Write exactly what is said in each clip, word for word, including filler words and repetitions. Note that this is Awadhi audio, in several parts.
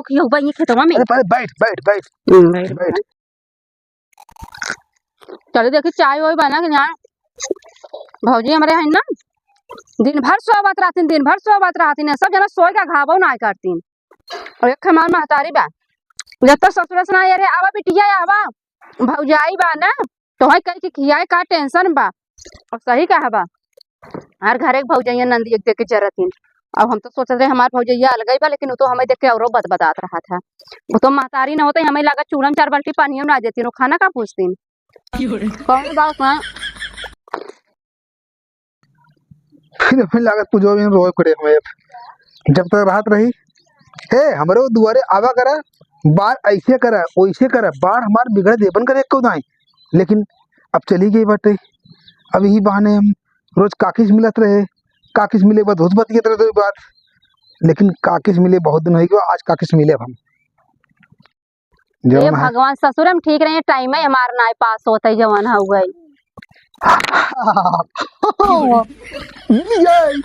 खियाऊ बा ये खेतवा में। अरे, पहले बैठ, बैठ, बैठ। हम्म, बैठ। बैठ। चलो देखी, चाय वाय बना कि ना? भौजी हमरे है ना, दिन भर सोवत रहतीन, दिन भर सोवत रहतीन, सब जना सोए का घावो ना करतीन। और एक हमार महतारी बा, जब तक ससुर से ना, "अरे आवा बिटिया, आवा, भौजाई बा ना, तोहई कह के खियाए का tension बा।" और सही कहा बा, हर घर एक भौजैया नंदी एक देख के जरतीन। अब हम तो सोचत रहे हमार भौजैया अलगई बा, लेकिन वो तो हमें देख के औरो बदबदात रहा था। वो तो महतारी ना होते, हमें लगा चूल्हा में चार बाल्टी पानी हम ना देतीन, वो खाना का पूछतीन। कौन बात ना। फिर, फिर लागत पूजो में रोए पड़े हमें। जब तक रात रही, "ए, हमरे दुआरे आवा करा, बार ऐसे करा, वैसे करा, बार हमार बिगड़ देबन करे एको दाई।" लेकिन अब चली गई बाटे। अब यही बहाने हम रोज काकी से मिलत रहे, काकी से मिले के बाद बहुत बतियत रहे दो बात, लेकिन काकी से मिले बहुत दिन हो गया, आज काकी से मिले अब हम। जवन ए है। भगवान, ससुर हम ठीक रहे, time में हमार नाय पास होत है, जवन हो गई। मिल गई।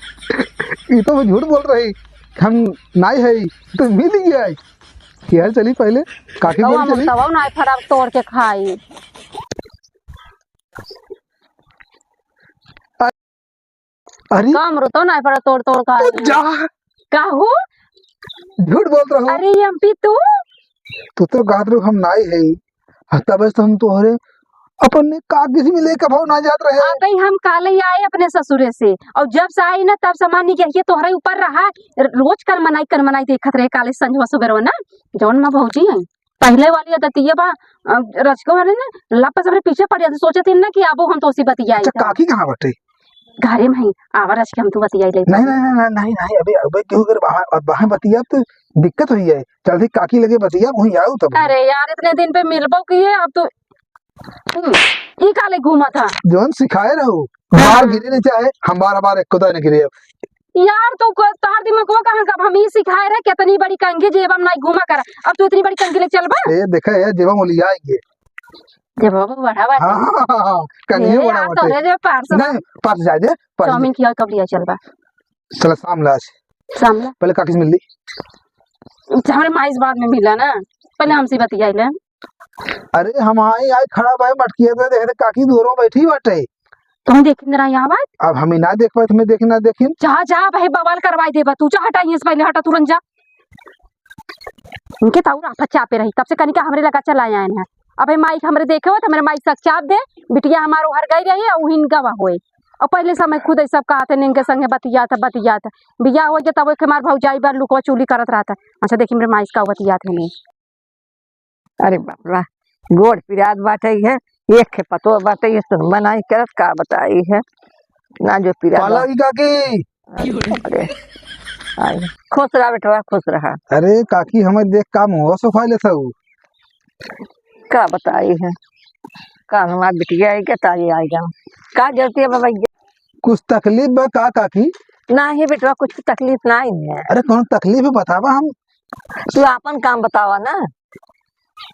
ये तो वो झूठ बोल रही, हम नाय है, तो मिल गई। यार चली पहले, काकी कौआ बोल चली। ममतवा नाय फड़ा तोड़ के खाई। अरे। का अमरुतो नाय फड़ा तोड़ तोड़ खाई। तो जा। काहू? झूठ बोलत रहू। अरे एमपी तू? तू तो कहत रहू हम नाई है। हाँ, तबे से हम तोहरे अपने काकी से मिले कभो ना जात रहे। अबे हम काले ही आए अपने ससुरे से, और जब से आई ना तब से मानी के ये तोहरे ऊपर रहा। रोज कर मनाई, कर मनाई देखत रहे काले संझवा सुबेरवा ना, जौन माँ भौजी है। पहले वाली आदतिया बा, अ, रचको वाले ना, लप से हमरे पीछे पड़ जाते, सोचत ही ना कि आबो हम तो उसी बतियाई अच्छा, था। काकी कहाँ बाटे? घरे में ही, आवा रचके हम तो बतियाई ले। नहीं, नहीं, नहीं, नहीं, नहीं, नहीं, अबे, अबे क्यों कर बाहर, अब बाहर बतिया तो दिक्कत हुई है। जल्दी काकी लगे बतिया, वहीं आओ तब। अरे यार, इतने दिन पे मिलबो की है, अब तो, हम्म, ई काले घूमा था। जौन सिखाए रहो, हाँ। बार गिरे नहीं चाहे, हम बार, बार एक को तो नहीं गिरे अब। यार, तू को, तोहार दिमागवा कहाँ का? हम ई सिखाए रहे, कितनी बड़ी कंघी जेबम नाई घूमा कर, अब तू इतनी बड़ी कंघी ले चलबा? ए, देखा यार, जेबम ओलिया आएंगे। जेबवा बड़ा बाटे। हाँ, हाँ, हाँ, हाँ, कंघी ए, बड़ा यार, बाटे। तोरे जे पार्सल नहीं, पर्स जाए दे, पर्स चाउमीन दे। खिया कब लिया चलबा? चला, शाम ला आज। शाम ला? पहले काकी से मिल ली। अच्छा, हमरे माई से बाद में मिला ना, पहले हमसे बतियाई ले। अरे, हम आई, आई खड़ा भाई मटकिया दे, देखे काकी दूर में बैठी बाटे। तुम देखिन रहा यहाँ बात? अब हमें ना देख पाए, तुम्हें देखिन ना देखिन। जा, जा, भाई बवाल करवाई देबा तू, जा हटा, यहीं से पहले हटा, तुरंत जा। इनके ताऊ राफत चापे रही, तब से कनिका हमरे लगा चला आए हैं। अबे माइक हमरे देखे हो, तो हमरे माइक सक चाप दे, बिटिया हमार ओहर गई रही, और उहिन गवा होए। और पहले समय खुद ऐसा कहा थे, इनके संगे बतियात, बतियात। बियाह हो गया, तब एक हमार भौजाई बार लुकवा चुली करत रहता। अच्छा, देखी मेरे माइक का बतियात है नहीं। अरे बाप रे, गोड़ पिरात बाटे है, एक खे पतो बाटे, ये सुन बनाई करत का बताई है, ना जो पिरात पाला बा। की काकी। अरे बाप रे, आई, खुश रहा बेटवा, खुश रहा। अरे काकी, हमें देख का मुँह सुखाई लेत हऊ। का बताई है, का हमार बिटिया आई, का ताई आई गा, का जरूरत है बाबा? कुछ तकलीफ बा का काकी? नाही बेटवा, कुछ तकलीफ नाही है। अरे कौन तकलीफ है बतावा हम। तू आपन काम बतावा ना।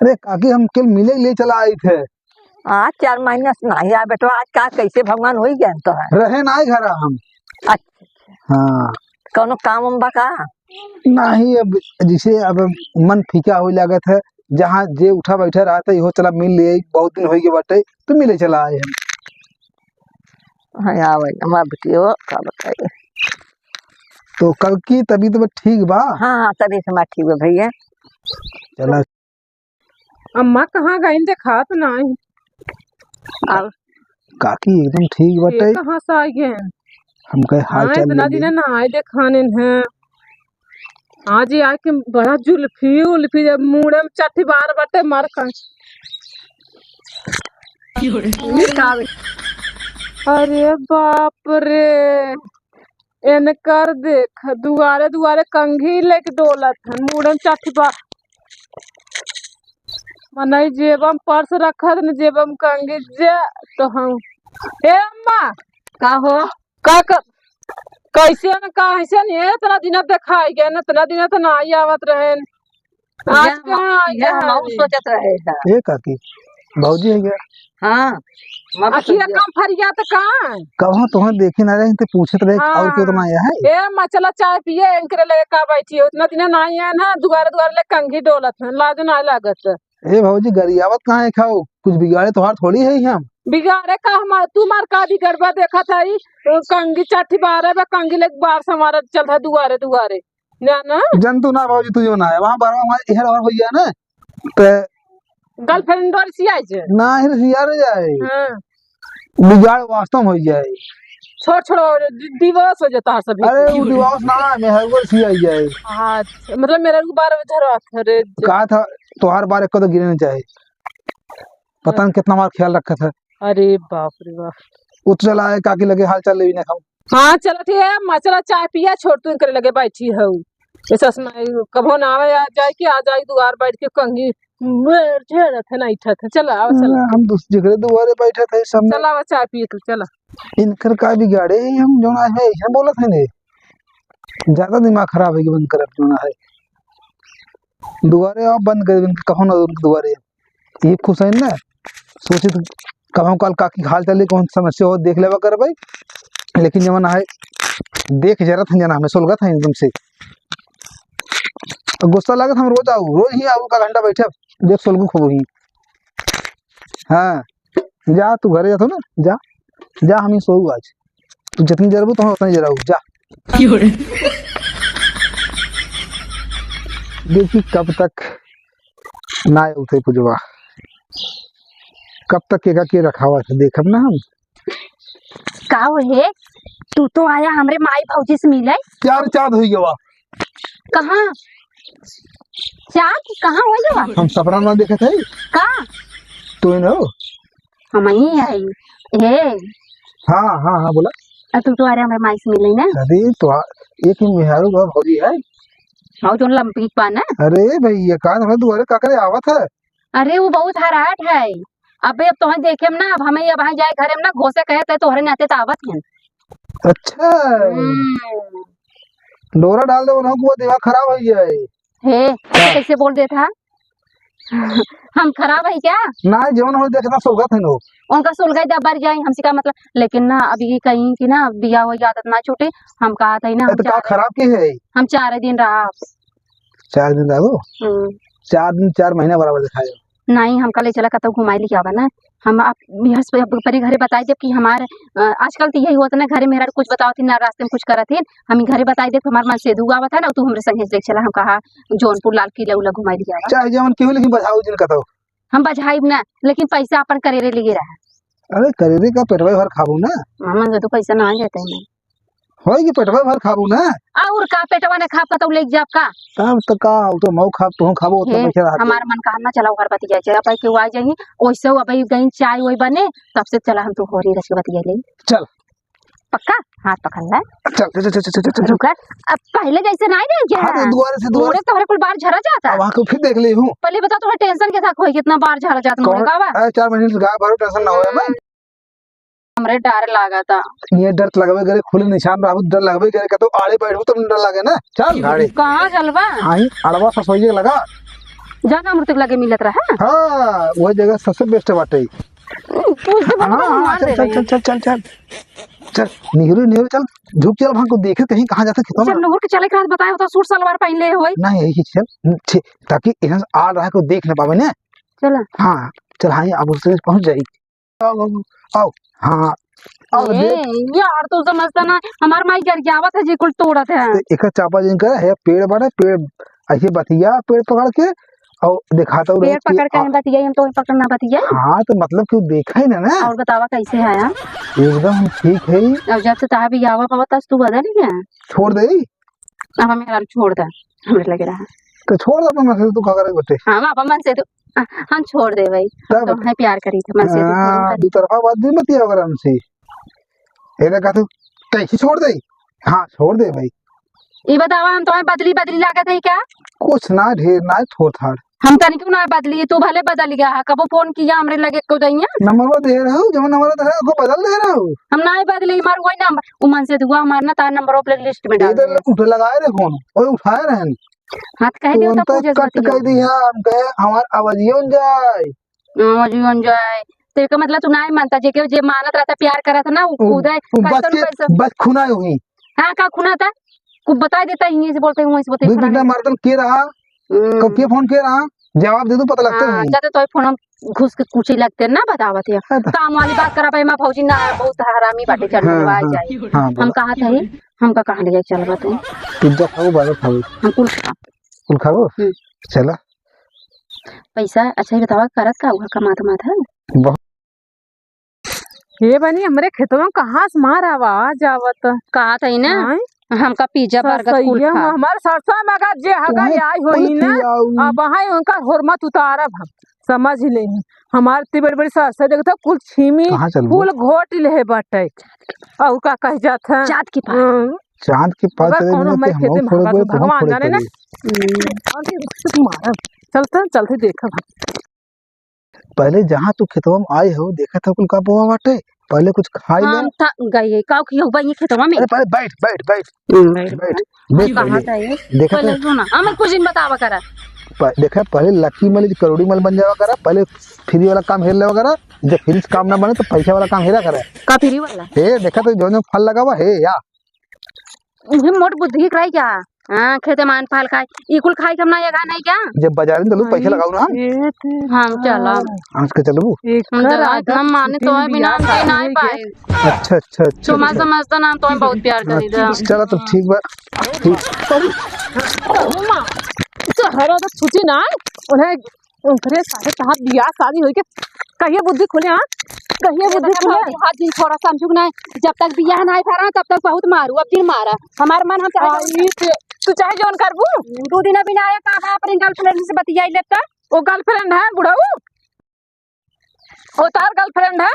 अरे काकी, हम कल मिले ले चला आई थे। आज चार महीना से नाही आए बेटवा, आज का कैसे भगवान होई गए तो है। रहे नाही घर हम। अच्छा। हाँ। कौनो काम उम बा का? नाही, अब जैसे अब मन फीका होई लागत है, जहाँ जे उठा बैठा रहता है, इहो चला मिल ले, बहुत दिन होई गए बाटे, तो मिले चला आए हम। हाँ, आवे, हमार बेटियो, का बताई। तो कल की तबीयत अब ठीक बा? हाँ, हाँ, तबीयत हमार ठीक बा भैया। चला। अम्मा कहाँ गईन देखात नाही। अब काकी एकदम ठीक ये बाटे। कहाँ से आई गए? हम कहे हाल हाँ, चाल इतना ले दिन ले। ना आए देखाने हैं। आज ही आके बड़ा जुल्फी उल्फी जब मुड़े में चट्टी बार बटे मर कर। अरे बाप रे, एनकर देख, दुआरे दुआरे कंघी लेके डोलत हन, मुड़े में चट्टी बार। मनई जेबम पर्स रखत न जेबम कंघी जे तो हम। ए अम्मा, का हो? का क-, कैसे न, कैसे न, ए, इतना दिन देखाई गए न, इतना दिन तो ना आई आवत रहे न। आज जा, कहाँ आई यह गए हम हैं? सोचत रहे हैं। ए काकी, भौजी है क्या? हाँ, मत अखिया कहिया। कम फरिया त का? कहाँ तोहर देखी ना रहे, ते पूछत रहे, हाँ। और क्यों तो ना आया है? ए, मचला चाय पिए, इनकरे लगे का बैठी हो? इतना दिन ना आया ना, दुआरे दुआरे ले कंघी डोलत है, लाज ना लागत। ए भौजी, गरियावत कहाँ है खाओ? कुछ बिगाड़े तोहार थोड़ी है हम। बिगाड़े का हम, तू मार का बिगड़बा देखत है, कंघी चाठी बारे बा, कंघी लेके बार समारत चलत है दुआरे दुआरे। ना, ना। जंतु ना भौजी, तू जो ना है, वहाँ बार वहाँ इहर और होइया ना, ते girlfriend और सियाई जे। ना, इहर सियार जाए। हाँ। बिगाड़ वास्तव में हो जाए। छोड़, छोड़ो, डि-, divorce हो जाता है सभी अरे, के। वो divorce ना, मेहर को सियाई जाए। अच्छा, मतलब मेरे को बार बार झरो आता है रे। कहा था, तोहार बार एक को तो गिरे नहीं चाहे। पता नहीं कितना हमारा ख्याल रखा था। अरे बाप रे बाप। वो तो चला है, काकी लगे हाल चाल लेवी ना खाऊं। हाँ, चला ठीक है, अम्मा, चला चाय पिया, छोड़ तू इनकरे लगे बैठी हऊ। ये सस माई कभो ना आवे, आ जाए कि आ जाए दुआर बैठ के कंघी मेर झेड़त है, ना इठत है। चला, आवा, चला। हम दूस-, जेकरे दुआरे बैठत है, सामने। चला, आवा, चाय पिए तू, चला। इनकर का बिगाड़े, हम जौन आए हैं, ऐसे बोलत है ने। ज्यादा दिमाग खराब है कि बंद करब जौन है। दुआरे आओ, बंद कर इनके, कहो ना उनके दुआरे। ये खुश है ना, सोचित कभो काल काकी हाल चाल, कौन समस्या हो, देख लेवा करबै। लेकिन जवन है, देख जरत है जना, हमें सुलगत है एकदम से। तो गुस्सा लागत, हम रोज आऊ, रोज ही आऊ, का घंटा बैठे, देख सुलगू खूब ही। हाँ, जा तू घरे जातो ना, जा, जा, हम ही सोऊ आज। तू जितनी जरबू, तो हम उतनी जराऊ, जा। क्यों रे? देखी कब तक ना उठे पुजवा, कब तक केका के रखावा है, देखब ना हम। का हो हे, तू तो आया हमरे माई भौजी से मिले। चार चाँद होई गवा। कहाँ? चाँद कहाँ होई गवा? हम सपना ना देखत है। का? तू ही ना हो। हम ही आई। हे। हाँ, हाँ, हाँ, बोला। आ, तू तो आ रहा हमारे माई से मिले ना। अरे, तो आ, एक ही मेहरारू बा भौजी है। हाँ, जो लंबी पा ना। अरे भैया, का हमारे दुआरे का करे आवत है? अरे, वो बहुत हराट है। अबे, अब तोहे देखे ना, अब हमें अब वहाँ जाए घरे में ना, घोसे कहे ते तोहरे नाते तो आवत है। अच्छा। हम्म। डोरा डाल दे, उन्हों को दिमाग खराब हो गया है। हे, का? कैसे बोल देता? हम खराब है क्या? ना, जवन हो देखना सुलगत है लोग। उनका सुलगाई दे बर जाई, हमसे का मतलब? लेकिन ना, अब ये कहीं कि ना, बिया हो आदत ना छूटे। हम कहा था ही ना, ए, हम तो का चार, खराब की है? हम चार दिन रहा। चार दिन रहबो? हम्म। चार दिन, चार महीना बराबर दिखाए। नहीं, हमका ले चला, कतौ घुमाई ले आवा ना। हम आप बिहस पे, अपने घरे बताई देब कि हमार, अ, आजकल तो यही होता ना, घरे में कुछ बताओ थी ना, रास्ते में कुछ करत थी, हम ही घरे बताई देब कि हमार मन से दुआ आवत है ना, तू हमरे संगे ले चला, हम कहा जौनपुर लाल किला उला घुमाई ले आवा। चाहे जवन केहू, लेकिन बजाओ जिन कतौ। हम बजाइब ना, लेकिन पैसा अपन करेरे लिए रहा। अरे करेरे का पेटवा भर खाबू ना। हमन के तो पैसा ना देते हैं। होई कि पेटवा भर खाबू ना। और का पेटवा ने खाब, कतौ लेके जाब का? तब तो का, उ तो मऊ खाब, तू खाबू, उतना हे, पैसा रहत हमार है। मन कहा ना, चला घर बतिया जाए, अब केहू आ जाई, ओइसे अब गई चाय वही बने, तब से चला हम तो होरी रच के बतिया ले। चल। पक्का? हाथ पकड़ ले। चल, चल, चल, चल, चल, चल। रुका, अब पहले जैसे नहीं रह गया हाँ, तो है। दुआरे से दुआरे मोरे तोहरे कुल बार झरा जाता। अब वहाँ को फिर देख ले हूँ। पहले बता, तोहरे tension के साथ होई, कितना बार झरा जाता मोरे कौन? का बा? अरे, चार महीने से गाय भरो, tension ना होए ना। हमरे डर लागता। ये डर तो लगबे करे, खुले निशान रहबो, डर लगबे करे, कतौ आड़े बैठबो तब डर लागे ना। चल, गाड़ी। कहाँ चलबा? आई, अड़वा ससोइये लगा। जहाँ मूर्ति लगे मिलत रहा। हाँ, वही जगह सबसे best बाटे। तू उससे बोल, हाँ, बोल, हाँ, मार चल, दे चल, रही। चल, चल, चल, चल। चल, निहरू, निहरू, चल, झुक चल, वहाँ को देखे कहीं कहाँ जाता खेतवा चल, में। नूर के चले के रात बताए होता, सूट सलवार पहन ले होई। नहीं, यही चल, छे-, ताकि यहाँ से आ रहा है, कोई देख ना पावे ना। चला। हाँ, चल, हाँ, अब उससे पहुँच जाई। आओ, आओ, आओ। हाँ, आओ, ए, देख। यार, तू समझता ना, हमार माई गरियावत है, जी कुल तोड़त है। तो एकर चापा जिन करे है, पेड़ बाटे, पेड़, ऐसे बतिया, पेड़ पकड़ के, और दिखाता हूँ पेड़ रहे कि पकड़ के आ- बतिया, हम तो पकड़ ना बतिया। हाँ, तो मतलब कि देखा ही ना, ना। और बतावा कैसे है आप? एकदम ठीक है। और जब से तहा बियाह हुआ, तब से तू बदल गया। छोड़ दे। अब हम यार छोड़ दे, हमरे लगे रहा। तो छोड़ दे अपन मन से, तू का करे बटे? हाँ, अब मन से तो, आ, हम छोड़ दे भाई। तब? तो है प्यार करी थे, मन से तो हाँ, छोड़ दे। दो तरफा बात नहीं बतिया अगर हमसे। ये ना कहते, कैसे छोड़ दे? हाँ, छोड़ दे भाई। ये बतावा, हम तुम्हें बदली बदली लागत है क्या? कुछ ना, ढेर ना, थोड़ थाड़। हम तनिक ना बदली, तू भले बदल गया है। कबो फोन किया हमरे लगे को दइया? नंबर वो दे रहा हूँ, जब नंबर दे रहा हूँ, को बदल दे रहा हूँ। हम ना ही बदली, मार वही नंबर। उ मन से दुआ मारना, तार नंबर वो blacklist में डाल इधर दे। उठे लगाए रहे फोन, और उठाए रहन। हाँ, तो कह दियो तो उनका पूछे cut बतिया। कर दी है, हम कहे हमार आवाजियो न जाए। आवाजियो न जाए। तेरे का मतलब तू नाहीं मानता, जेके जे मानत रहता, प्यार करत ना, उ उ, खुदे उ बस कैसन के, कैसन। बस खुना है वही। हाँ, का खुना था? कुछ बताई देता, यहीं से बोलते, वहीं से बोलते, दुइ खुना बिना नहीं। मर्दन के रहा, हम्म। कब के फोन के रहा, जवाब दे दो, पता लगता हाँ, नहीं। जाते तो फोन हम घुस के कुछ ही लगते ना, बतावत है। हाँ, तो काम वाली बात करा पाए, माँ भौजी ना, बहुत हरामी बाटे, चल हाँ, मिलवा हाँ, जाए। हाँ, हम बोला। कहा था ही, हमका कहाँ ले जाए, चल बताए। पिज्जा खाओ, बर्गर खाओ। हम कुल खा। कुल खाओ? हम्म। चला। पैसा, अच्छा, ये बतावा, करत का हुआ, कमात मात है? बहुत। हे बनी, हमरे खेतवा में कहाँ से मार आवाज आवत? कहा था ही ना, आय? हमका पिज्जा, बर्गर कुल सरसैया खा। में हमार सरसों में अगर जे हगा वही आई होई कुल ना, खियाऊ। अब वहाँ उनका होरमत उतारब हम, समझ ले। हमार इतनी बड़ी बड़ी सरसों देखत हो, कुल छीमी, कहाँ चलबो? कुल घोट ले बाटे। और का कह जात है? चाँद की पात। हम्म। चाँद की पात अगर चले कौनो में हमारे ते खेते हमहू में फोड़े हगा बोए, तो तुहूँ भगवान फोड़े जाने ना। पड़ी। हम्म। और के मारब। चलते, चलते देखब हम। पहले जहाँ तू खेतवा में आए हो, देखत हो कुल का बोआ बाटे, पहले कुछ खाई ले। हम था गए, का किया हुआ ये खेतवा में? अरे पहले बैठ, बैठ, बैठ। हम्म, बैठ, बैठ। बैठ। देख कहाँ पहले। था ये? देखत पहले है? सुना, हमें कुछ दिन बतावा करा। प-, देखा, पहले लकी मल, करोड़ी मल बन जावा करा, पहले फ्री वाला काम हेर लेवा करा, जब फ्री से काम ना बने तो पैसा वाला काम हेरा करा। का फ्री वाला? हे, देखा तो जौन जौन फल लगावा, हे, या। उहे मोट बुद्धि कराई क्या? हाँ, खेते मान फल खाए, ई कुल खाए के हम ना ये खाए नहीं क्या? जब बाजार में चलू, पैसा हाँ, लगाऊ ना। ये तो हम चला। हाँ। आज के चलबू? एक हम तो कर आज आदत हम माने छुट्टी तो में बिना बियाह हम शादी नहीं होई पाए। गई। अच्छा, अच्छा, अच्छा, तो मैं अच्छा। समझता ना, तो हम बहुत प्यार करी दा। अच्छा, चला तो ठीक बा। ठीक। तो हुआ, तो हर आदत छुट्टी ना, उन्हें ओकरे साथे तहार बियाह शादी होई के कहिए बुद्धि खुले, हाँ? कहिए बुद्धि खुले? हाथ दिन थोड़ा समझू ना, जब तक बियाह नहीं भरा, तब तक बहुत मारू, अब दिन मारा। हमार मन हम चाहे हाँ, जौन ई ते, तू चाहे जौन करबू। दो दिन अभी ना आया, कहा अपने गर्लफ्रेंड से बतियाई लेता। वो गर्लफ्रेंड है बुढ़ऊ? वो तार गर्लफ्रेंड है?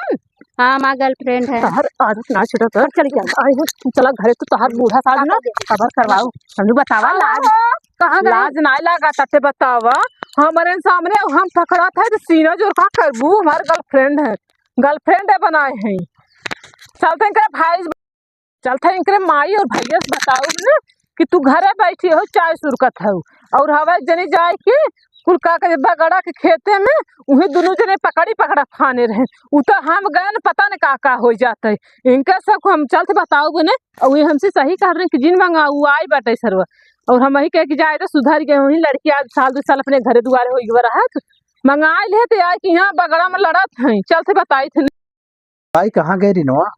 हाँ, हमार गर्लफ्रेंड है। तहार आदत ना छूटत है। चल, चल। आई हो, तू चला घरे, तो तहार बूढ़ा साहब ना खबर करवाओ। हमने बतावा, हाँ, लाज, हाँ, कहाँ गए? लाज ना लगा, तते बतावा। हमारे सामने हम पकड़ा था, तो सीना जोर का करबू, हमार गर्लफ्रेंड है, गर्लफ्रेंड है बनाए हैं। चलते हैं, करे भाई, चलते हैं, इनकरे माई और भैया से बताओ ना कि तू घरे बैठी हो, चाय सुरकत हो, और हवा एक जने जाए के कुल का करे बगड़ा के खेते में, उहे दुनू जने पकड़ी पकड़ा फाने रहे। उ तो हम गए न, पता न का का हो जात है। इनका सब हम चलते बताओ बने, और ये हमसे सही कह रहे हैं कि जिन मंगा उ आई बाटे सरवा, और हम वही कह के जाए तो सुधर गए, वही लड़की आज साल दो साल अपने घरे दुआरे हो गए रहत, मंगाए ले तो आए कि यहाँ बगड़ा में लड़त हैं, चलते बताई थे। भाई, कहाँ गए रिनवा?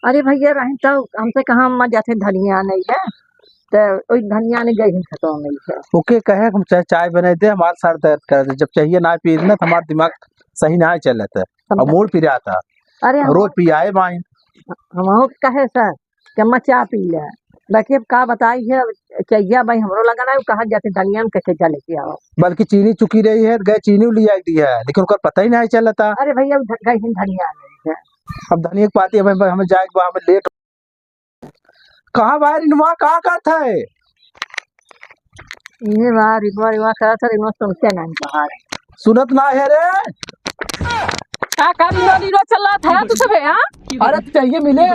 अरे भैया, रही तो हमसे कहा, अम्मा जाते धनिया नहीं है, तो वही धनिया नहीं गई, हम खेतवा में ही है। ओके, कहे हम चाहे चाय बनाई दे, हमार सर दर्द कर दे, जब चाहिए ना पी ना, तो हमार दिमाग सही ना चलत है, समझा। और मूड पिरात है। अरे और हम रोज पियाए माई। हम कहे सर कि अम्मा चाय पी ले, बाकी अब का बताई है, अब चाहिए भाई, हमरो लगा ना, कहाँ जाते धनिया में कैसे जा लेके आओ। बल्कि चीनी चुकी रही है, गए चीनी लिया दी है, लेकिन ओकर पता ही नहीं चलता। अरे भैया, उ ध-, गई हम धनिया नहीं है। अब धनिया के पाती हमें, हमें जाए के बा, हमें लेट। कहाँ बा रिनवा, का करत है? ये बा, रिनवा, रिनवा करत है, रिनवा सुनते नहीं पहाड़। सुनत ना है रे। का, का रिनवा, रिनवा चल रहा था तू सब, हाँ? अरे, चाहिए मिले।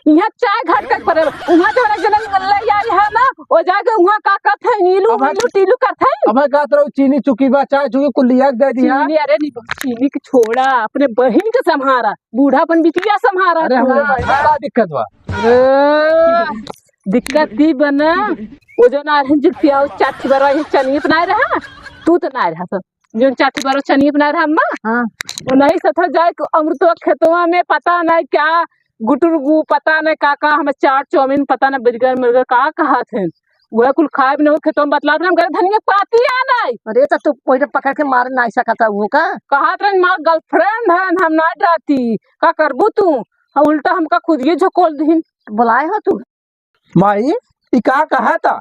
यहाँ चाय घाट का पड़े, वहाँ जो एक जने ले आई है ना, वो जाके वहाँ का करत है, नीलू, अब नीलू, टीलू करत है। अब मैं कहत रहूँ, चीनी चुकी बा, चाय चुकी, कुल लिया के दे दिया। चीनी, अरे नहीं, चीनी के छोड़ा, अपने बहिन के संभारा, बूढ़ा अपन बिटिया संभारा अरे, तू। हमरा का दिक्कत बा? अरे, दिक्कत दी बना, वो जो ना रहन जितिया, वो चाठी बरवा, ये चनिए बनाए रहा, तू तो ना रहा सब। जोन चाठी बरवा चनिए बनाए रहा अम्मा, हाँ। वो नहीं सथा जाए के अमृतवा खेतवा में पता नहीं क्या गुटुर गु, पता नहीं का का, हमें चाट चाउमीन, पता नहीं बर्गर मिर्गर का कहा थे। वह कुल खाए भी नहीं, खेतवा में बतलात रहे, हम कहे धनिया पाती आ नहीं। अरे तो तू वही पकड़ के मार नहीं सकता वो का? कहा थे हमार गर्लफ्रेंड है, हम ना डराती, का करबू तू? हाँ, उल्टा हमका खुद ये झकोल दीन। बुलाए हो तू? माई, ई का कहा था?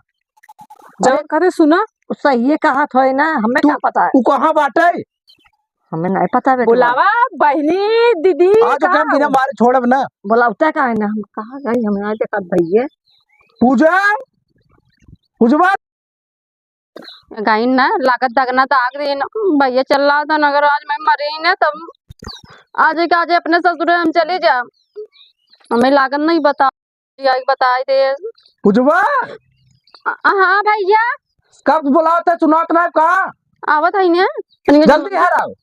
जौन करे सुना। सही कहा था ना, हमें तू, का पता है? उ कहाँ बाटे? हमें नहीं पता बेटा। बुलावा, बहिनी, दीदी, आज का हम बिना हो? मारे छोड़ब ना। बुलावता का है ना, हम कहाँ गई, हम ना देखत भैया। पूजा, पूजवा। गाइन ना, लागत दागना दाग दे न, भैया चल रहा था, अगर आज मैं मरी ना, तब आज के आज अपने ससुरे हम चली जा, हमें लागत नहीं बता। आई बताई दे। पूजवा। अ-, हाँ भैया। कब बुलावत है, सुनात ना का? आवत है ने। जल्दी घर आओ।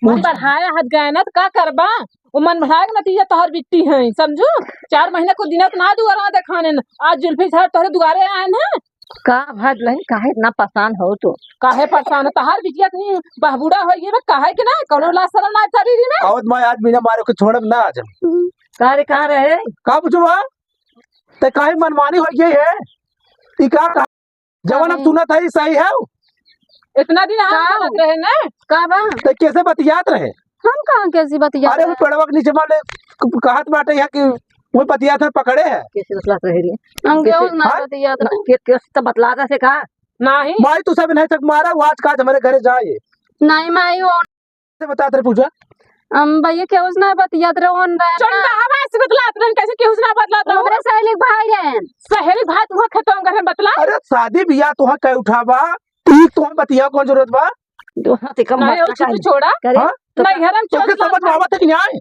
मन बढ़ाया हद गए ना, तो का करबा? वो मन बढ़ाए के नतीजा तोहर बिट्टी है, समझू? चार महीना को दिनत ना दुआरा देखाने न, आज जुल्फी साहब तोहरे दुआरे आए हैं। का भर लही, काहे इतना परेशान हो तू? काहे परेशान हो? तोहर बिटिया इतनी बहबूड़ा हो गई बा, काहे के ना? कौनो लाज शरम ना शरीर में? आवत मैं आज बिना मारे के छोड़ब ना आज। का रे, कहाँ रहे? का बुझवा? ते काहे मनमानी हो गई है? ई का, का? जवन हम अरे। सुनत है, ई सही है? इतना दिन हम का? सुनत रहे ना। का बा? ते कैसे बतियात रहे? हम कहाँ कैसे बतियात अरे, वो रहे? पेड़वा के नीचे माले क-, कहत बाटे यहाँ कि वो बतियात है, पकड़े है। कैसे बतलात रहे रे? हम कैसे? केहू ना हाँ? बतियात ना, रहे। के-, कैसे तो बतलात रहे का? नहीं। भाई, तू सब नहीं तक मारा, वो आज काज हमारे घरे जाए। नहीं, माई, वो से बतात रहे पूजा। हम भैया केहू से ना बतियात रहे, ओन रहे ना। चंदा, हवा से बतलात रहे, कैसे केहू से ना बतलात रहे? हमरे सहेली के भाई रहे। सहेली भाई तुहा खेतों घर में बतला? अरे शादी बियाह तुहा कह उठावा, ई तुहा बतिया कौन जरूरत बा? दो हाथ कम नहीं, मत वो लगा छुट्टी ले। छोड़ा। करे? हाँ? तो नहीं, हरम तो चोट के समझ में लागता। आवत है कि नहीं आए?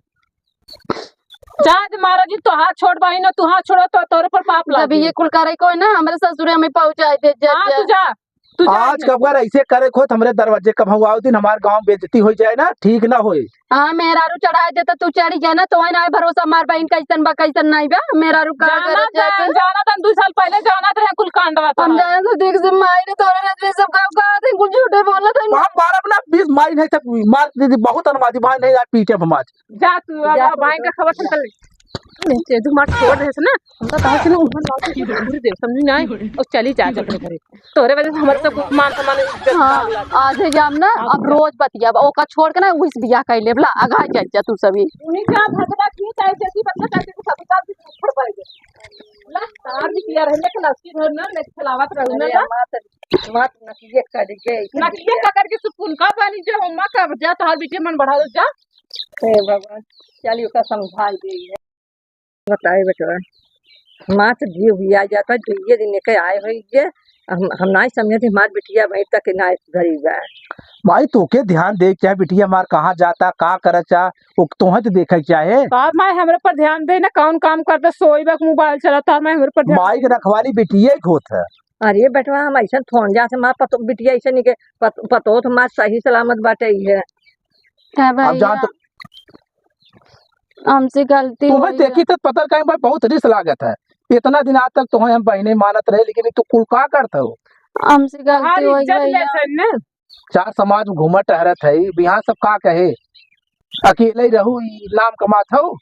जा दे महाराज जी, तोहार छोट बहिन हो, तुहार छोड़ो तो तोरे पर पाप जब लागे। ये कुल करे कोई ना, हमरे ससुरे हमें पहुँचाई दे, जा, हाँ, जा। तू जा, तू जा। आज कब अगर ऐसे करे खोत हमरे दरवाजे कब हुआ दिन हमार गाँव बेइज्जती हो जाए ना, ठीक ना होए। हाँ, मेहरारू चढ़ाए दे तो तू चढ़ी जाए ना, तो ना भरोसा मार बहिन कैसन बा, कैसन नहीं बा, मेहरारू का जाना करे जाए। जान, जाना तन दू साल पहले जाना रहे कुल कांडवा हम तो। जाने तो देख से माई ने तोरे रहते सब काम कहा थे, कुछ झूठे बोला था। हम मारब ना, बीस माई नहीं तक मार दीदी, बहुत अनमादी भाई नहीं यार, पीटे हम आज। जा तू, अब जा तू, भाई जा। का खबर सुन ले। नीचे दू मार छोड़ दे से ना, हम तो कहा कि ना उन्होंने लाओ तो पूरी देव समझी ना आए और चली जा, जा अपने घरे। तोरे वजह से हमारे सब मान सम्मान इज्जत हाँ, दाग लाग। आज है जाम ना, अब रोज बतिया, ओका छोड़ के ना उस बियाह कर लेबला, आगा जा, जा तू सभी। उन्हीं का भगना की चाहे जैसी बतिया चाहे तो सभी का भी छोड़ पड़ेंगे। ला, तार भी किया रहने के लस्सी घर ना, लेके चलावत रहू ना अरे जा। अम्मा, तो मत नकिए कर दे। नकिए का करके सुकून का पानी जो अम्मा का जा, तोहार बीचे मन बढ़ा दो जा। हे भगवान, चलियो का समझाई दे है। बताए बेटवा, माँ तो जीव हुई आ जाता, दुइये दिन के आए होई जे, हम, हम नाई समझे थे, हमार बिटिया भाई तक नाई सुधरी बा। माई, तोके ध्यान दे के चाहे, बिटिया हमार कहाँ जाता, का करत चा, वो तोहे तो देखे के चाहे। बाप माई हमरे पर ध्यान दे ना, कौन काम करता, सोई बा, मोबाइल चलाता, और माई हमरे पर ध्यान माई दे। के रखवाली बिटिया ही होत है। अरे बेटवा, हम ऐसा थोन जा से मार पतो, बिटिया ऐसे नहीं के पत-, पतो तो मार सही सलामत बाटे ही है। का अब जान भैया? तो हमसे गलती तुम्हें होई देखी गया। तो पता कहीं भाई बहुत रिस लागत है। इतना दिन आज तक तुम्हें हम बहिने मानत रहे, लेकिन तू कुल का करत हो? हमसे गलती तोहार होई इज्जत गई ले है। सन ना। चार समाज में घूमत टहरत है, बिहार सब का कहे? अकेले ही रहू, ई नाम कमात हो।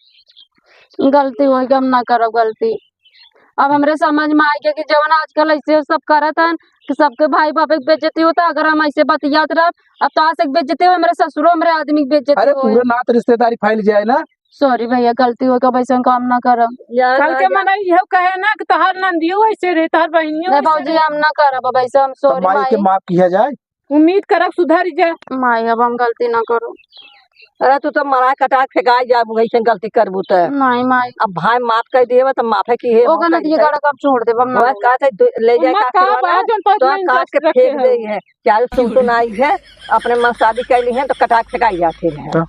गलती होई गई, हम ना करब गलती। अब हमरे समझ में आ गया कि जवन आजकल ऐसे सब करत हन कि सबके भाई बाप के बेइज्जती होता। अगर हम ऐसे बतियात रहब, अब तो आज तक बेइज्जती हो, हमरे ससुरो हमरे आदमी के बेइज्जती अरे होई। पूरे नात रिश्तेदारी फैल जाए ना। Sorry भैया, गलती हो गई, अब ऐसा काम ना करब। कल के मना इहो कहे ना कि तोहार नंदियो ऐसे रहे, तोहार बहिनियो नहीं ऐसे भौजी, रहे। हम ना करब, अब ऐसा हम तो sorry माई के माई। माफ किया जाए। उम्मीद करब सुधर जा। माई, अब हम गलती ना करब। अरे तू तो मरा कटा के फेंकाई जाबू, ऐसे गलती करबू त। नहीं माई। अब भाई माफ कर दिए बा, तो माफे की है, ओका हम नदिया कैसे? गड़ा कब छोड़ देब, हम ना वह रोब। कहते दु-, ले जाए उम्मा का का करवाना बा, है, जौन तो पौधा काट के इंटरेस्ट फेंक रखे दे हो। है। चाहे सुन सुनाई है, अपने मन शादी कैली है तो कटा के फेंकाई जाते हैं। तो?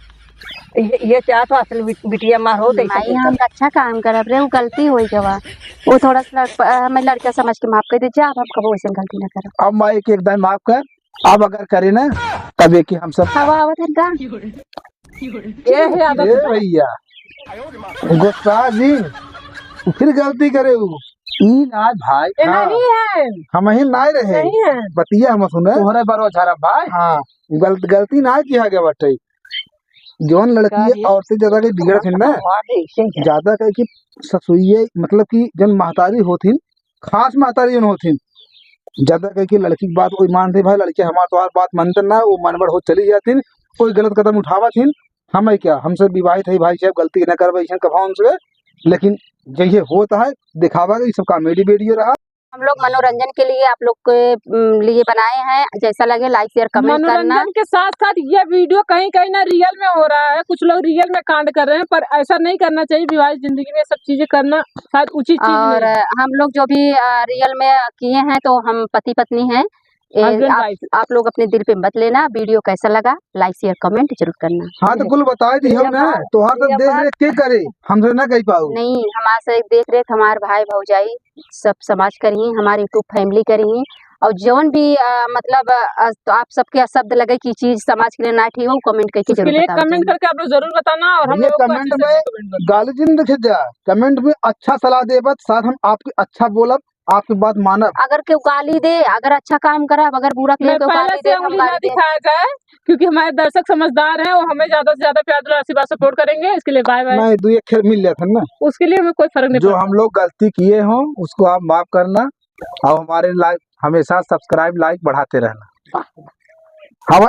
ये, ये चाहत हो असल बिट-, बिटिया मार हो तो ऐसे माई, नहीं हम कर। अच्छा काम करब रे, वो गलती होई गवा। वो थोड़ा सा लड़-, हमें लड़का समझ के माफ कर दे, जा, अब हम कबो ऐसे गलती ना करब। अब माई के एक दाई माफ कर, अब अगर करे ना, तब एक ही हम सब। हवा आवत है का? ए, हे आदत ए बा। भैया, गुस्सा जी, फिर गलती करे उ। ई ना भाई, ए, हाँ। नहीं है। हम ही ना रहे। नहीं है। बतिया हम सुने। तोहरे बरो झरा भाई। हाँ, गलत, गलती ना किया गया बटे। जौन लड़की का रे? औरतें ज्यादा के बिगड़त हैं ना, हाँ, ऐसे ही है। ज्यादा कहे कि ससुइये, मतलब कि जौन महतारी होथिन, खास महतारी जौन होथिन, ज्यादा कहे कि लड़की की बात कोई मानते भाई, लड़के हमार तोहार बात मानते ना, वो मनबढ़ हो चली जातिन, कोई गलत कदम उठावत हिन। हम है क्या, हमसे विवाहित है भाई साहब, गलती ना करबे ऐसन कभाओ हमसे, लेकिन जैसे होता है दिखावा, ये सब comedy video रहा। हम लोग मनोरंजन के लिए आप लोग के, उम, लिए बनाए हैं। जैसा लगे like, share, comment करना। मनोरंजन के साथ साथ ये video कहीं कहीं ना real में हो रहा है, कुछ लोग real में कांड कर रहे हैं, पर ऐसा नहीं करना चाहिए। विवाहित जिंदगी में सब चीजें करना शायद उचित चीज और नहीं है। हम लोग जो भी, अ, real में किए हैं तो हम पति पत्नी हैं। ए, husband आप, wife। आप लोग अपने दिल पे मत लेना। Video कैसा लगा, like, share, comment जरूर करना। हाँ, तो कुल बताए दी हम ना, तोहार सब देख रेख के करे, हमसे ना कह पाऊ। नहीं, हमार से देख रेख हमार भाई भौजाई सब समाज करी, हमार YouTube family करी, और जौन भी, अ, मतलब, अ, तो आप सबके शब्द लगे कि चीज समाज के लिए ना ठीक हो, comment करके उसके जरूर लिए बताओ। Comment करके आप लोग जरूर बताना और हम लोगों को comment में गाली जिन लिखे जा, comment में अच्छा सलाह देबत, साथ हम आपके अच्छा बोलब, आपकी बात मानब। अगर केहू गाली दे, अगर अच्छा काम करब, अगर बुरा के लिए केहू गाली दे, हम गाली देब। दिखाया जाए, क्योंकि हमारे दर्शक समझदार हैं, वो हमें ज्यादा से ज्यादा प्यार दुलार आशीर्वाद support करेंगे। इसके लिए bye bye। नहीं, दो एक खेल मिल जाते हैं ना। उसके लिए हमें कोई फर्क नहीं पड़ता। जो हम लोग गलती किए हों, उसको आप माफ करना और हमारे लाइव हमेशा subscribe, like बढ़ाते रहना। हम